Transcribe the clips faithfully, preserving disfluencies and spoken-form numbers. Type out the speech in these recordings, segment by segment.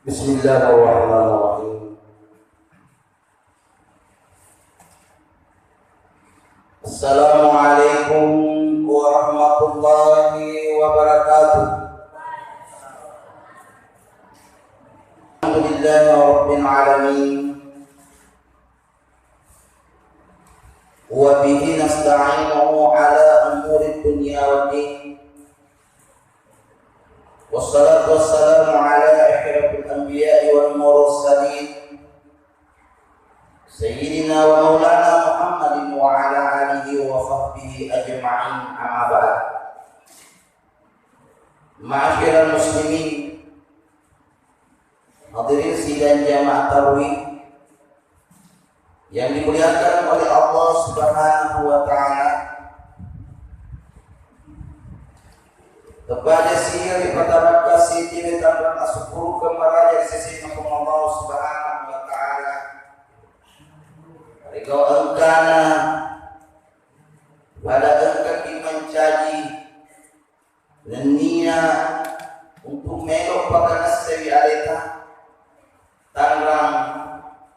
Bismillahirrahmanirrahim. Assalamualaikum warahmatullahi wabarakatuh. Alhamdulillahi rabbil alamin. Wa bihi nasta'inu ala umuri dunya wad din. Wassalatu wassalamu ala asyrafil anbiya'i wal mursalin, sayyidina wa maulana Muhammadin wa ala alihi wa sahbihi ajma'in, amma ba'd. Ma'asyiral muslimin, hadirin sidang jamaah tarwih yang dimuliakan oleh Allah Subhanahu wa Ta'ala. Tepaja siya ri patarakka siti ri tanrang asukuru kemaraja ri sisi Puang Allah Subhanahu wa Ta'ala. Ri gau engkana pada engkaki mancaji nennia untuk melo pakanessai aleta, tanrang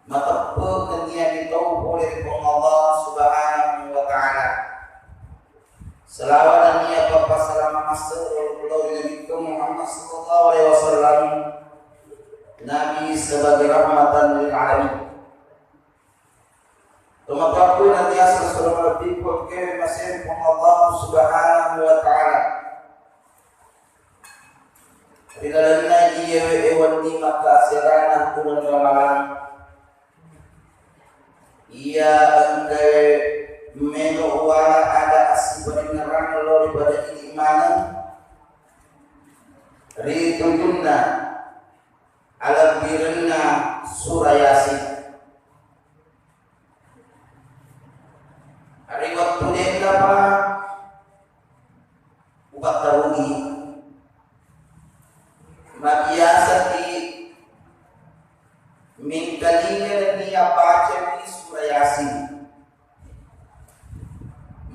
mateppe nennia ditau pole ri Puang Allah Subhanahu wa Ta'ala. Selawat nennia pappasalama masse lao ri Nabitta Muhammad sallallahu alaihi wasallam, Nabi sebagai rahmatan lil alamin. Tomatoakku natiasa sura malebbiku engkae masempung Allah Subhanahu wa Ta'ala. Ri lalenna iyewe wenni makkaserana uleng Ramalang, iya engkae melo uwala ada assiparingerang lao ri pada idi maneng ri tujunna alebbirenna Sura Yasin. Ri wettu de'gapa upatterui, mabiasaki mengkalinga nennia bacai Sura Yasin.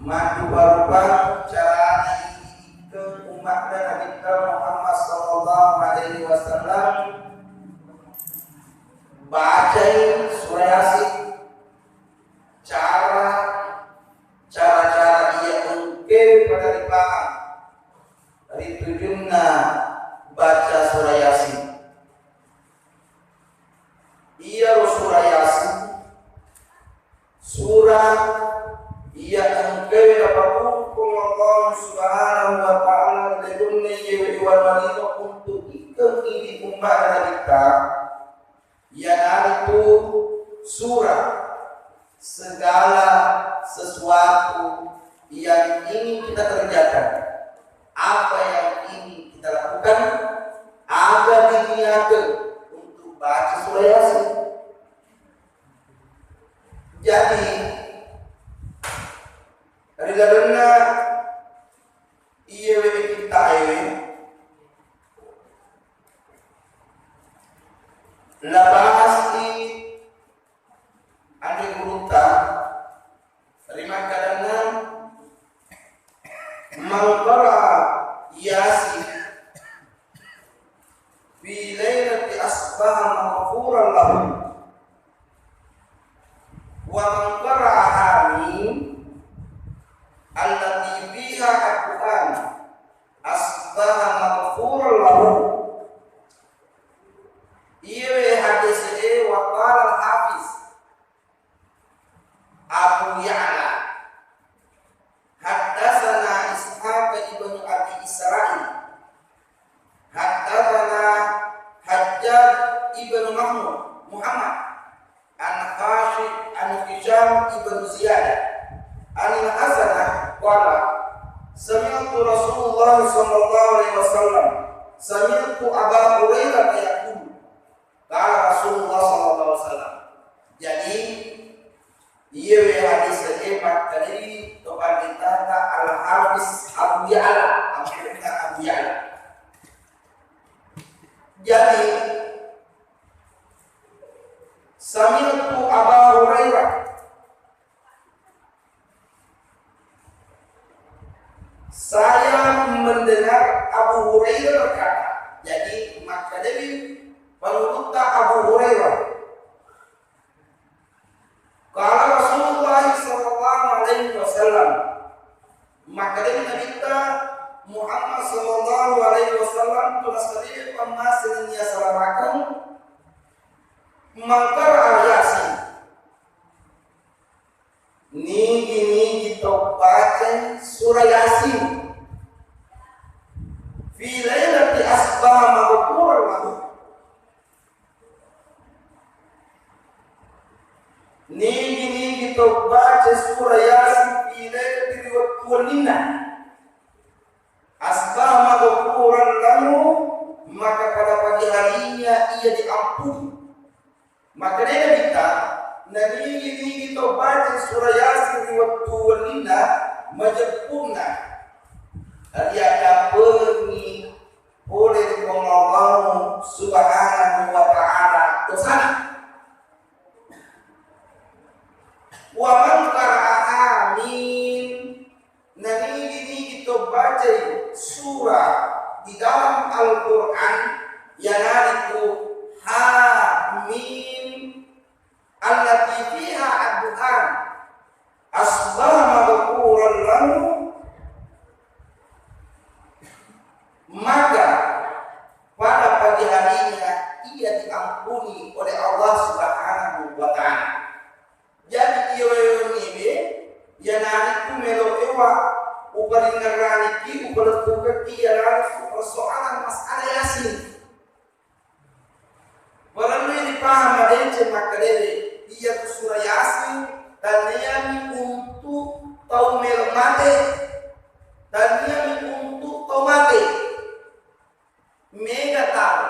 Maddupa-rupa carana idi ikkeng umma'na Nabitta Muhammad sallallahu alaihi wasallam bacai Sura Yasin. Cara, cara-cara iya engkae pada ripahang ri tujunna baca Sura Yasin. Iyaro Sura Yasin, sura iya engkae napakukkung Allah Subhanahu wa Ta'ala ri lalenna iyewe iwan malino untuk ikkeng idi umma'na Nabitta. Iyanaritu sura segala sesuatu yang ingin kita kerjakan, apa yang ingin kita lakukan, aga diniatkan untuk baca Surah Yasin. Jadi, ri lalenna iyewe kitta ewe, labasi anre gurutta rimakkadanna, "Man qara'a Yasin fi lailati asbaha maghfuran lahu, wa man qara'a Hamim allati fiha addu'an asbaha maghfuran lahu." Iyewe hadese e, wa qala al-Hafiz Abu Ya'la, haddatsana Ishaq ibnu Abi Israil, haddatsana Hajjaj ibnu Mahmud, Muhammad, an Hashim, an Hisham ibnu Ziyad, anil Hasanah, qala, sami'tu Rasulullah sallallahu alaihi wasallam, sami'tu Aba Hurairah yaqulu, qala Rasulullah sallallahu alaihi wasallam. Jadi, iyewe hadis e makkedai to panritata Al-Hafiz Abu Ya'la, Abu Ya'la. Jadi, sami'tu Aba Hurairah, saya mendengar Abu Hurairah berkata, jadi, makkedai Antu nasaliwe pammaseng nennia salamakeng, mangkara Yasin. Nigi-nigi to bacai sura Yasin fi lailati asbaha maghfuran lahu. Nigi-nigi to baca sura Yasin fi lailati, ri wettu wenninna, asbaha maghfuran lahu, maka pada pagi harinya ia diampuni. Makkedai Nabitta, nanigi-nigi to baca sura Yasin ri wettu wenninna, majeppunna riaddapengi pole ri Puang Allahu Subhanahu wa Ta'ala dosana. Wa man qara'a amin, nanigi-nigi to bacai sura di dalam Al-Quran, yanariku ha mim, allati fiha ad-du'an, asbaha maghfuran lahu, maka pada pagi harinya ia diampuni oleh Allah Subhanahu wa Ta'ala. Jadi, iya wenniwe, iyanaritu melo ewa uparingerraniki, upalettukekki iya langsung persoalan masalah Yasin. Parellui dipahang madeceng makkedae, iyatu sura Yasin taniani untuk tau melo mate, taniani untuk tau mate. Mega tau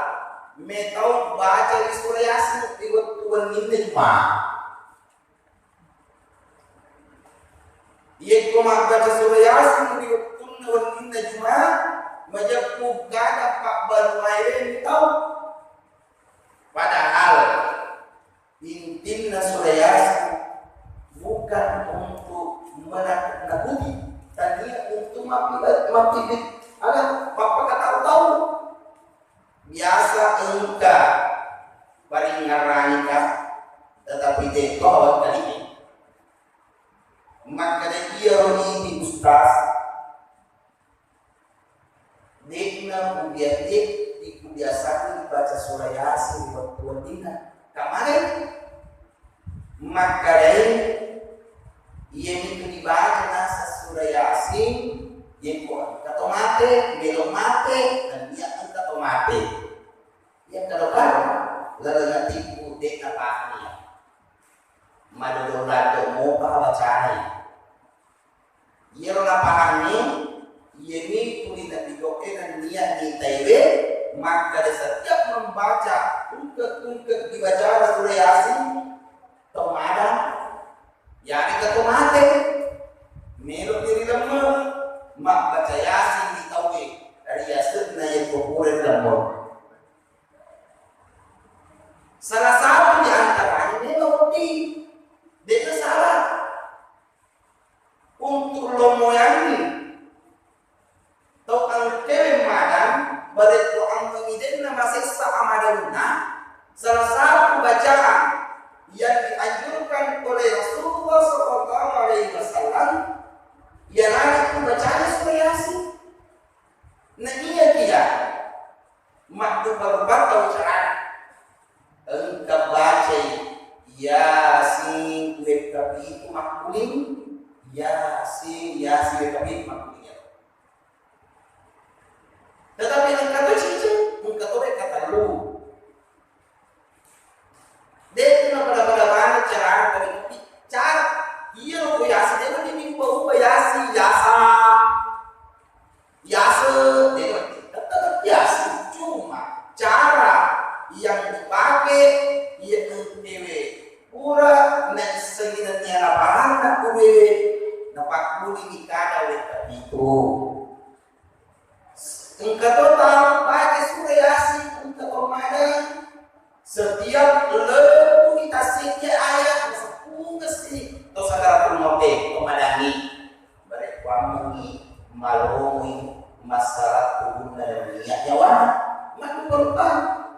metau baca sura Yasin ri wettu wenninna Jumat. Iyekko mabbaca sura Yasin ri wettunna wenninna Jumat, majeppu gaga pabbanuaewe tau. Padahal intinna sura Yasin bukan untuk menakut-nakuti, tania untuk mappi-, mappi-, ada mappakatau-tau. Biasa engka paringerranita, tetapi de' to tawakkaliki. Makkeda iyaro idi ustaz, de'na kubiasa, de' kubiasakan baca sura Yasin ri wettu wenninna. Kamanai? Makkedai, iyamitu dibaca naseng sura Yasin, yekko engka to mate, melo mate, nennia engka to mate. Iya karo-karo laleng atikku de' napahang iya. Madodong-dadong mopa bacana. Iyaro napahangngi, iyami tuli nabigo'e nennia nitaiwe, makkeda setiap membaca tungke-tungke dibacana sura Yasin, to madang, yarega to mate, meloki rilemme, mabbaca Yasin di tauwe, riasenna yekko pura rilemme. Salah satu di antaranya memang wedding, de'na salah. Untuk lomoyangngi tau engkae madang, barekko ammengngi de'na masessa amadanna, salah satu bacaan yang dianjurkan oleh Rasulullah sallallahu alaihi wasallam iyanaritu bacana sura Yasin. Na iyakiya maddupa-rupa tau carana. Engka bacai Yasin wekka pitu makkuling, Yasin, Yasin wekka pitu makkuling. Tetapi engka to cicing, engka to wekka tellu. De'tu napada-pada maneng carana tadi, tapi cara iya lo ko Yasin, de'na diubah-ubah Yasin, Yasa, Yase, de'na, tetap Yasin. Cuma cara yang dipakai, iya entewe. Pura naissengi nennia napahanna kuwe, napakkulingi kada wekka pitu. Engka to tau baca sura Yasin, engka to madang. Setiap lebbi tasseddi ayat, maseppungeng si to sakaratul maute, to madangi. Barekkuammengngi malomoi massaratu gunna nennia nyawana. Maddupa-rupa.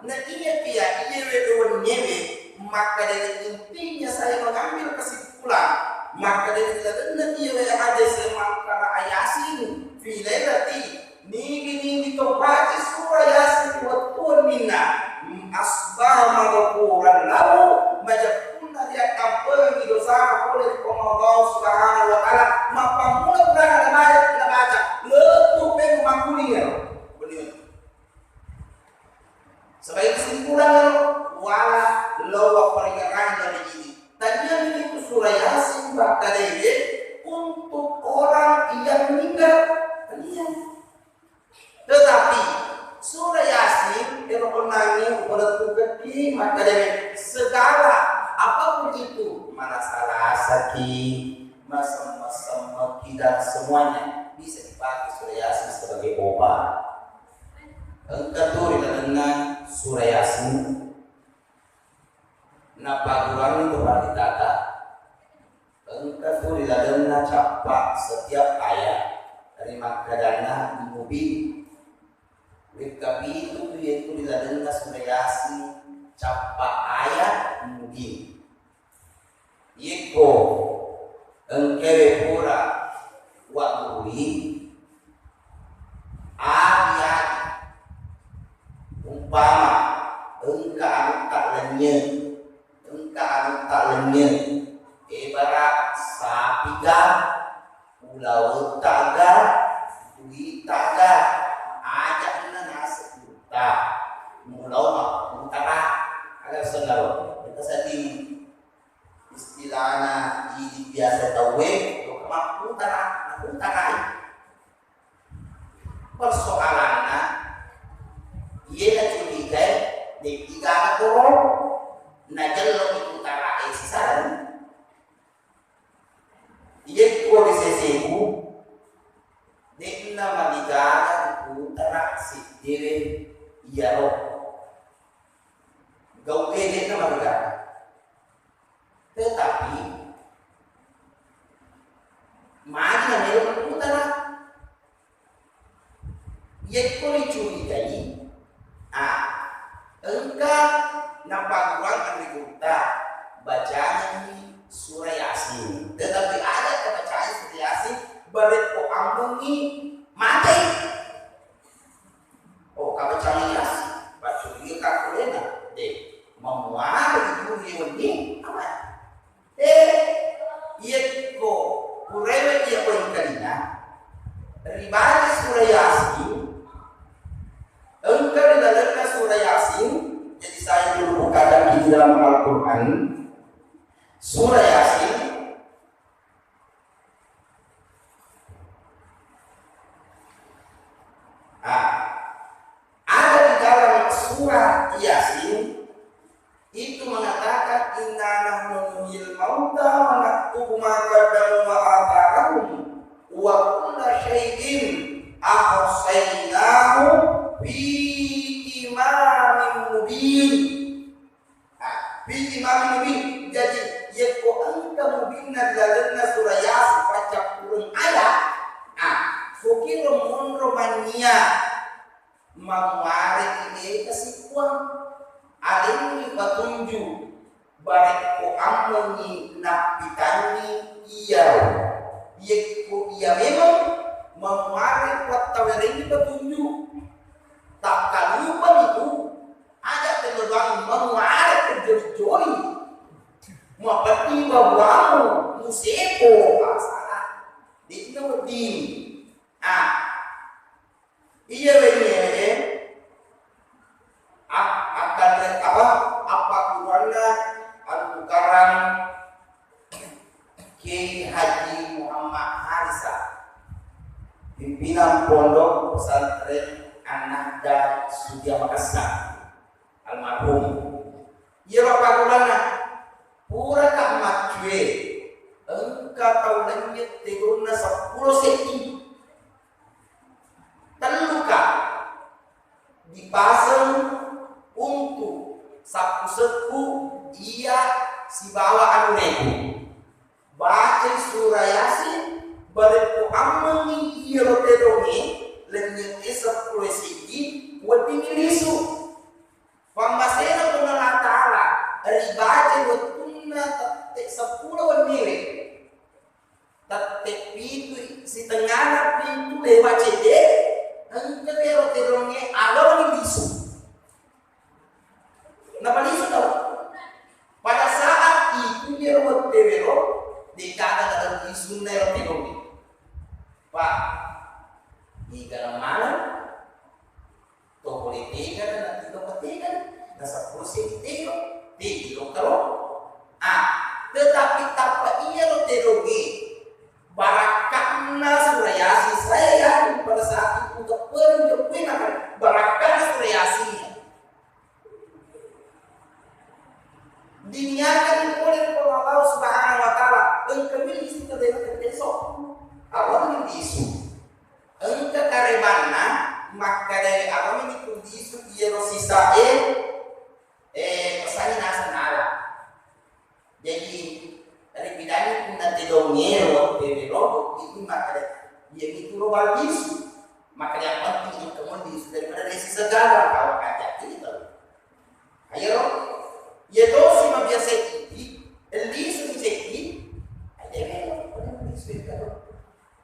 Na iyakiya iyewe wenniewe makkedai intinya saya mengambil kesimpulan. Makkedai lalenna iyewe hadese mangkara Yasin fi lailati, nigi-nigi to baca sura Kurang wala lowa peringaran dari ini. Tanya itu surah Yasin bakal untuk orang yang meninggal. Iya. Tetapi surah Yasin, ero pernah ni, pada tukaki, maka dari segala apapun itu, masalah sakit, masam-masam, dan semuanya bisa dipakai surah Yasin sebagai obat. Engka tu ri lalenna surah Yasin, napagguruanni tu panritata, engka tu ri lalenna cappa setiap ayat ri makkadanna mubin. Wekka pitu tu iye tu ri lalenna surah Yasin cappa ayat mubin. Yekko engkawe pura waggurui, agi-agi, umpama engka anutta lennye, engka anutta lennye, ebara sapiga, ulawetta ga, duitta ga, ajakna naseng gurutta mulao makkutara. Aga sengaro, engka sedding istilahna idi biasa tauwe, makkutara, makkutarai. Persoalanna, iye nacurigai, de'ki gaga koro, najello ikutara e sisareng. Iyekko ri seseku, de'na marigaga ikutara siddewe iyaro. Gau e de'na marigaga. Tetapi, magi namelo makkutara? Yekko ricurigai, ah, engka napagguruang anre gurutta, bacangenni surah Yasin. Tetapi aja tabacai surah Yasin, barekko ammengngi matei. Oh, kabacangenni Yasin, pacuriga kakkulena, de, mamuare ri wenni, apa? Eh, iyekko puraewe iya poengkalinga, ribaca surah Yasin, engka ri lalenna surah Yasin, jadi saya dulu bukakan di dalam Al-Quran, surah Yasin, ah, ada di dalam surah Yasin, itu mengatakan, "Inna nahnu nuhyil mauta wa naktubu ma qaddamu wa atharahum wa kulla syai'in ahsainahu fi imamin mubin." Ah, fi imamin mubin. Jadi, yekko engka mubinna di lalenna surah Yasin, paccappureng ayat, ah, sokiro monro mannia mamuareki eka sippuang. Alenni patunju, barekko ammengngi nappitanni iyaro. Yekko iya memang mamuare wattawerengngi patunju. Takkalupani tu, aja telluang mamuare kejoli-joli. Mapetti babuamu, musepo, asala. De'na wedding. Ah, Iya wenni e, ak-, akkanre-, apa, appakkuranna Anu Karang Kiai Haji Muhammad Harisa, pimpinan Pondok Pesantren An-Nahda Sudia Makassar, almarhum. Iyaro appakkuranna, puraka maccue, engka tau lennye tegonna seppulo seddi. Telluka dipaseng untu sappu-seppu iya sibawa anureku. Bacai surah Yasin, barekko ammengngi iyaro tedongnge, lennye e seppulo seddi, weddingngi lisu. Pammasena Puang Allah Ta'ala, ribacai wettunna tette seppulo wenniwe. Tette pitu sitengana pintu lewa cedde, engka tero-terongnge aloni lisu. Napalisu tau. Pada saat itu iyaro wettewero, degaga dalam lisunna ero terongnge. Pak, iga maneng? To pole tegana, na tito pategana. Taseppulo senti telo, telo karo. Ah, tetapi tappa iyaro tedongnge barakkanna surah Yasin, saya yakin pada saat itu kepereng jeppuina barakkanna surah Yasin. Diniakan pole ri Puang Allah Subhanahu wa Ta'ala, engka mi lisu tedongnge teteso. Awang lisu. Engka karebanna makkeda, "Aga meni tu lisu iyaro sisae, eh, pesangi naseng ala." Jadi, ripidangi punna tedongnge ro, tedongnge ro, itu makkeda, "Iya mitu ro lisu." Makkeda yang penting engka mo lisu daripada resi segala kawa kajaki gitu. Ayo, iya tosi mabiasa idi, lisu ceddi, ayo deh, lisu itu.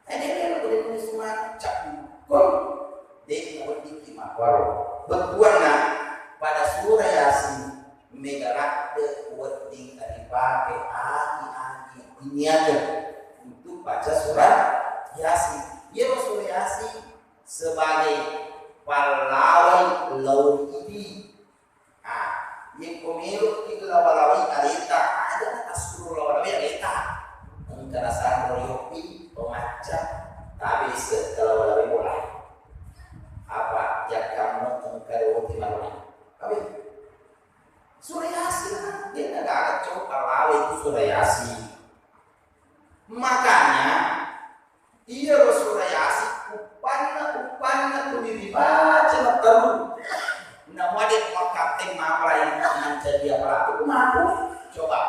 Ayo deh, lisu macam. Kon, deh, wedding ki makkoro. Bettuanna pada surah Yasin, mega ladde wedding ripake agi-agi diniakan untuk baca surah Yasin. Iya surah Yasin sebagai pallawai lao idi. Ah, yekko meloki lawa-lawai aleta, aja na tassuro lawa-lawai aleta. Engka nasanro yoppi, pemacca, tabe setta lawa-lawai bola. Apa jakkammu engka roti maroni. Tapi surah Yasin kan, dia nggak ada coba lawa itu surah Yasin. Makanya, iyaro surah Yasin uppanna, uppanna tuli ribaca matteru. Namuade makkatteng mapalai mancaji apalatu matu. Coba,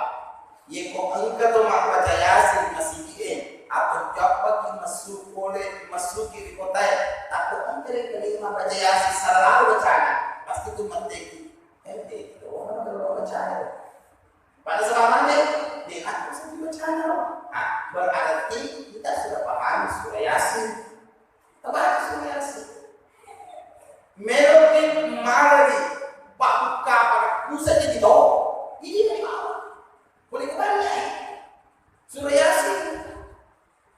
yeko engka to mabbaca Yasin masigie atau jappaki massu pole massuki ri kotae, takko engka ri kali mabbaca Yasin salah bacana, pasti tu matteki. Eh, eh, oh, bacana. Pada sahabat deh, deh, aku sedih bacana loh. Ah, berarti kita sudah paham surah Yasin. Kita baca surah Yasin. Meloki malari, pak buka pada pusat jadi tahu. Ini memang boleh kebanyakan. Surah Yasin.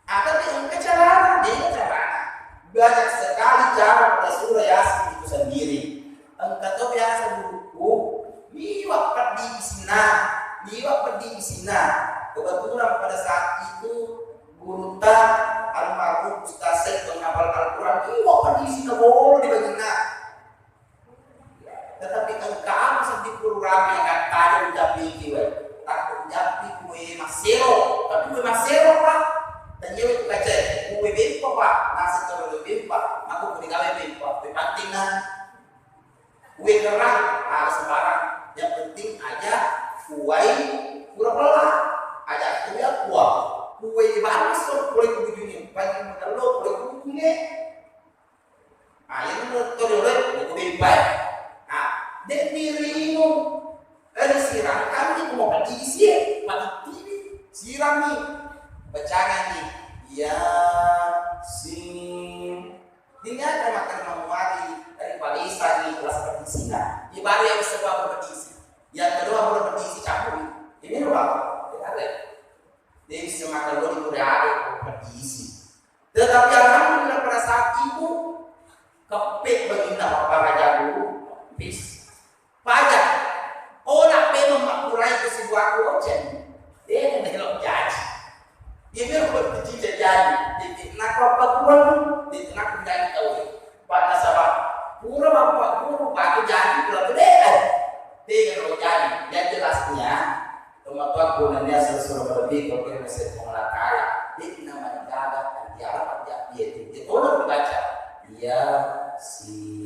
Ah, tapi engka carana, beda carana. Banyak sekali cara pada surah Yasin itu sendiri. Engka to biasa guruku, liwa peddi isinna, liwa peddi isinna. Kebetulan pada saat itu gurutta almarhum Ustaz Said penghafal Al-Quran, liwa peddi isinna bolo di baginna. Tetapi engka apa seddi puru rapi angka taja ujappiki wae. Takko ujappi kue massero, tapi kue massero pa. Tania itu kaca kue bempa pa, nasi toro bempa, aku kue gawe bempa, kue panting na. Kue kerang, ah, sembarang. Yang penting aja kuai pura pela. Aja kue kuah. Kue baru so kue kubujuni, panjang menelo kue kubujuni. Ah, iyaro to rioloe, iyako bempai. Ah, de' ni rinung. Eh, sirang kami ko mau pedisi, eh, padittini. Sirami. Bacangani. Yasin. Diniata makan mamuari dari palesani kelas pedisina. Ibarat yang sebab pedisi. Yang kedua baru pedisi campur. Ini loh, Bapak. Tidak ada. Dia bisa makan dulu di Korea ada pedisi. Tetapi alhamdulillah pada saat itu keppe baginna papparaja guru, pis. Paja, ona memang makkurai ke sebuah kuocen. Dia melok jaji. Dia bilang buat kecil jaji. Dia nak apa kurang, dia nak pindah tahu. Pada sabab pura bapak guru pakai jaji pula tu deh. Dia melok jaji. Yang jelasnya, Tomatoakku nennia sura-sura malebbi ko kena seppo malakala, de'na manigaga antiarapa jappi itu. Itu orang dibaca. Iya si